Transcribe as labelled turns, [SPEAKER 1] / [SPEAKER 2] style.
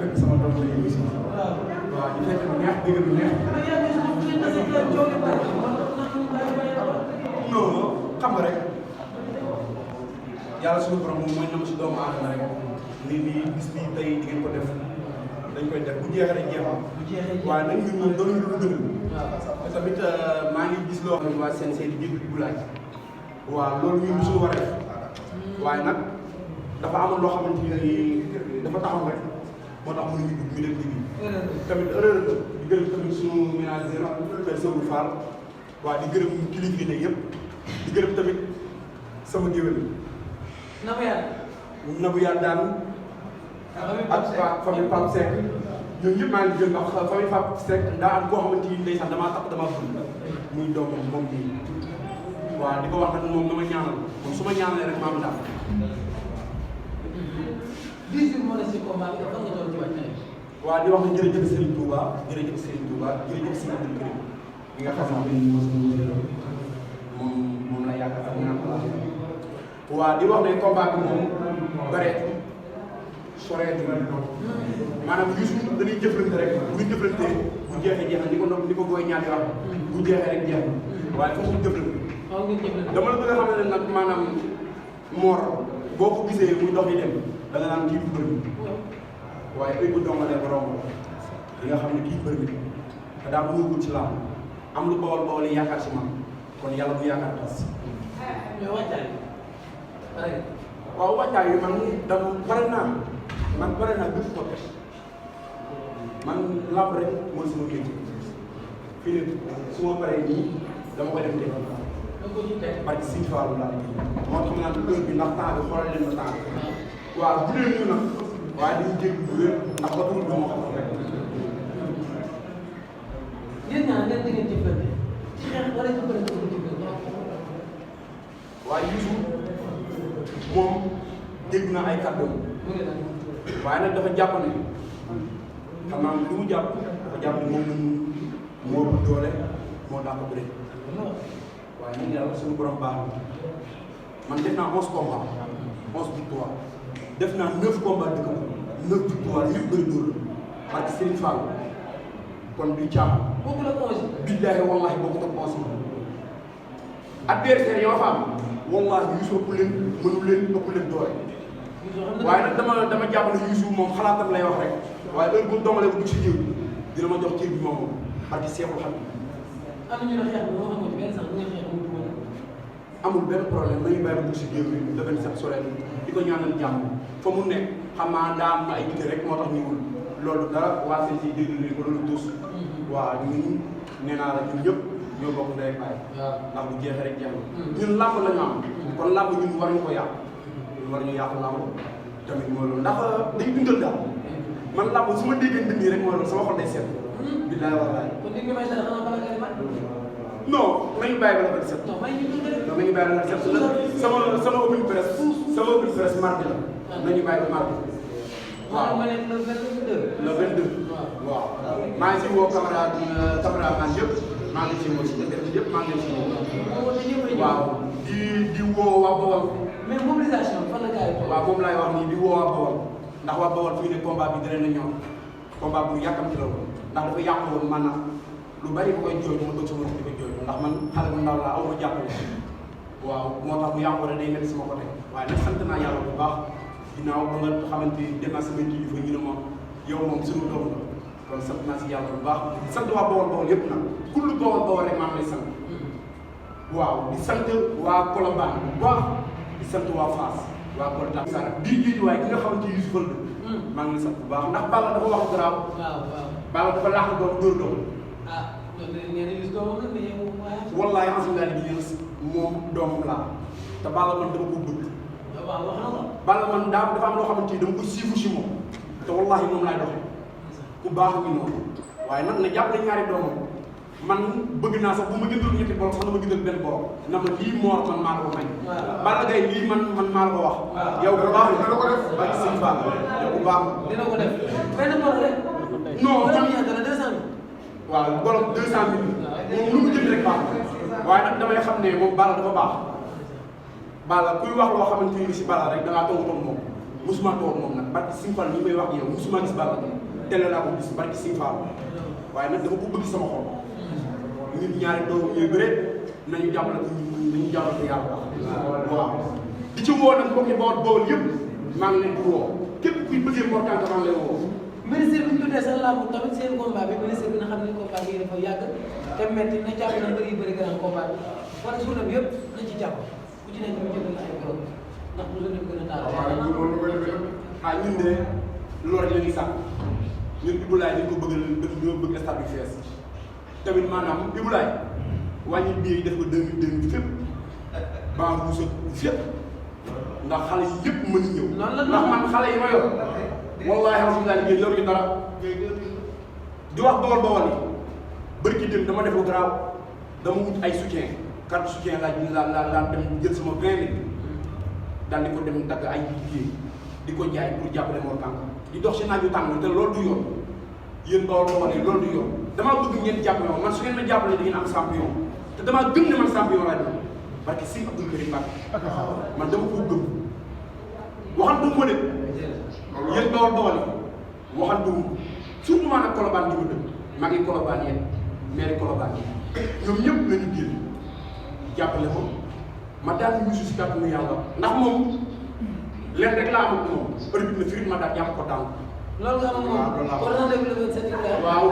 [SPEAKER 1] fekk sama doom la ñuy gis. waaw ñu fekk lu neex dégg lu neex. non xam nga rek yàlla suñu borom moom mooy nam si doomu aadama rek ni lii bis bii tey di ngeen ko def dañ koy def bu jeexee rek jeexam. waaye nag ñun moom doon ñu lu gën a. tamit maa ngi gis loo xam ne waa CNG di jéggi bu laaj. waaw loolu ñun du suñu war a def waaye nag dafa amoon loo xamante ni dafa taxaw rek moo tax mënuñu dugg ñu def liggéey. tamit erreur la di gërëm tamit suñu ménagère Père Sow Fall waaw di gërëm kilifa yi ne yëpp di gërëm tamit sama géwél Nabou Yane daan ak famille Pape Seck ñooñu ñëpp maa ngi gën ndax famille Pape Seck daa am koo xamante ni ndeysaan damaa tax damaa bëgg muy doomam moom nii waaw di ko wax nag moom dama ñaanal moom su ma ñaanalee rek maa ngi daal.
[SPEAKER 2] 10 jours moo des ci combat bi dafa nga doon ci wàcc
[SPEAKER 1] waaw di wax ne jërëjëf Serigne Touba jërëjëf Serigne Touba jërëjëf Serigne Abdou Karim bi nga xam ne moom la yaakaar ak ñaan ko waaw di wax ne combat bi moom bareetu soreetu maanaam Youssou dañuy jëflante rek bu ñu jëflantee bu jeexee jeex na ni ko Boy Niang di wax bu jeexee rek jeex na waaye foofu ñu jëflante dama la bëgg a xam ne nag maanaam Mor boo ko gisee muy dox yi dem da nga naan kii du bëri waaye ay bu dongalee ba romb di nga xam ne kii bëri te daa bëggul ci làmb am lu bawal bawal yi yaakaar si man kon yàlla bu yaakaar tas.
[SPEAKER 2] mais wàccaay pare
[SPEAKER 1] waaw wàccaay yi man dama pare naa bépp toppe man làmb rek mooy sama géej fii nii su ma paree nii dama koy dem dégg parce que Sëñ Fallu laa moo tax ma naan heure bi ndax temps bi xoolal leen ma temps bi waaw bu dee ñu nag waaye dañuy jéggi bu wér ndax ba tudd dama xam rek.
[SPEAKER 2] yéen ñaar ngeen ngeen jëflante ci xeex wala jëflante ko jëflante.
[SPEAKER 1] waaye Youssou moom dégg na ay kàddoom waaye nag dafa jàpp ne xam naa li mu jàpp dafa jàpp ne moom moo ëpp doole moo dàq bëre waaye ñun yàlla suñu borom baax na man def naa 11 combats 11 victoires def naa 9 combats dëkk 9 victoires yëpp bëri dóor la parce que Serigne Fall kon du caaxaan.
[SPEAKER 2] bokkul ak onze.
[SPEAKER 1] billaahi wallaahi bokkul ak onze adversaire yoo fa am wallaahi Youssou ëpp leen mënu leen ëpp leen doole waaye nag dama jàpp ne Youssou moom xalaatam lay wax rek waaye heure bu domalee bu dugg si jiw dina ma jox cër bi moom parce que seexul xam.
[SPEAKER 2] am na ñu ne xeex bi moo xamante benn sax bu ngeen xeex mu
[SPEAKER 1] amul benn problème nañu bàyyi ba dugg si jiw bi le 27 soleil di ko ñaanal jàmm fa mu nekk xam naa daa am ay idée rek moo tax ñëwul loolu dara waa seen si déglu nañu ko loolu tous waaw ñun nee naa la ñun ñëpp ñoo bokk ndey ak baay ndax bu jeexee rek jeex na ñun làmb la ñu am kon làmb ñun war ñu ko yàq ñun war ñu yàq làmb tamit mooy loolu ndax day dundal daal man làmb su ma déggee ndënd yi rek mooy loolu sama xol day seet billaay wallaay
[SPEAKER 2] kon li nga may dara xanaa bala nga defaat.
[SPEAKER 1] non nañu bàyyi ba la ko set
[SPEAKER 2] non may ñu dund rek.
[SPEAKER 1] non nañu bàyyi ba la ko set sama open presse mardi la nañu bàyyi ba mardi
[SPEAKER 2] waaw ma ne le 22.
[SPEAKER 1] le 22 waaw maa ngi si woo cameraman yëpp maa ngi si woo si yëpp maa ngi si woo waaw di woo waa Bawol
[SPEAKER 2] mais mobilisation fan la gars yi
[SPEAKER 1] waaw moom laay wax nii di woo waa Bawol ndax waa Bawol fii ne combat bi dina ñor combat bu yàkkamti la woon ndax dafa yàqu woon maanaam lu bari bu koy jooy ma bëgg sama di ko jooy ndax man xale bu ndaw laa aw ma jàppale waaw moo tax bu yàqu rek day mel sama côté waaye nag sant naa yàlla bu baax ginnaaw ba nga xamante ni dem naa sama kilifa ñu ne ma yow moom suñu doom la kon sant naa si yàlla bu baax sant waa Bawol Bawol yëpp nag kullu Bawol Bawol rek maa ngi lay sant waaw di sant waa Colobane bu baax di sant waa Fass waa Kolda Sara bii jiitu waaye ki nga xamante ni Youssouf la maa ngi lay sant bu baax ndax Balla dafa wax garaaw Balla dafa laax doom dóor doom wallaahi alhamdulilah di ñëw moom doomam laa te Balla man dama ko bëgg Balla man dafa am loo xamante ni dama ko siifu si moom te wallaahi moom laay doxee ku baax ngi noonu waaye nag na jàppale ñaari doomam man bëgg naa sax bu ma jëndul ñetti borom sax na ma jëndal benn borom na ma lii Mor man maa la ko may. Balla Gaye lii man maa la ko wax. yow bu baax dina ko def ba ci sëñ Fall yow bu baax.
[SPEAKER 2] dina ko def benn borom rek.
[SPEAKER 1] non
[SPEAKER 2] borom yi dana 200 000.
[SPEAKER 1] waaw borom 200 000 moom lu mu jënd rek baax na waaye nag damay xam ne moom Balla dafa baax Balla kuy wax loo xamante ni si Balla rek da ngaa tontu moom musuma toog moom nag barki Sëñ Fall ñi may wax yow musuma gis Balla télé laa ko gis barki Sëñ Fall waaye nag dama ko bëgg sama xol ñun ñaari doom ñooy bëre nañu jàppale ko nañu jàppale ko yàlla waaw di ci woo nag mbokki Bawol yëpp maa ngi leen di woo képp kuy bëggee Mor Kang maa ngi lay woo
[SPEAKER 2] ministre bi ñu tuddee seen làmb tamit seen combat bi ministre bi nga xam ne combat bi dafa yàgg te metti na jàpp na bëri grand combat bi wala journée bi yëpp nañ ci jàpp ku ci nekk ñu jëndal ay borom ndax bu journée bi gën a taal
[SPEAKER 1] ah ñun de loolu rek la ñuy sàkk ñun Ibulaay dañ ko bëgg stade bi fees tamit maanaam Ibulaay wàññi biir yi def ko 2000 fépp ban buusa fépp ndax xale yi yëpp mën a ñëw ndax man xale yi ma yor wallaahi alhamdulilah liggéey yor ñu dara di wax Bawol yi bëri ki dem dama def lu garaaw dama wut ay soutien carte soutien laa dem jël sama 20 000 daal di ko dem dagg ay liggéey di ko jaay pour jàppale Mor Kang di dox si naaju tàng te loolu du yoon yéen Bawol yi loolu du yoon damaa bëgg ngeen jàppale ma man su ngeen ma jàppale di ngeen am champion te damaa gëm ne man champion laa doon parce que si Abdou Karim Mbacké man dama ko gëm waxantu ma de yéen Bawol yi waxantu surtout maa nag Colobane gi ma dëkk maa ngi Colobane yéen mairie Colobane yi ñoom ñëpp nañu génn jàppale ko ma daal ñu si kàttanu yàlla ndax moom leen rek laa am ak moom heure bi na firit ma daal jàpp ko tànk
[SPEAKER 2] loolu nga am moom.
[SPEAKER 1] waaw loolu laa
[SPEAKER 2] war na déglu le 27
[SPEAKER 1] waaw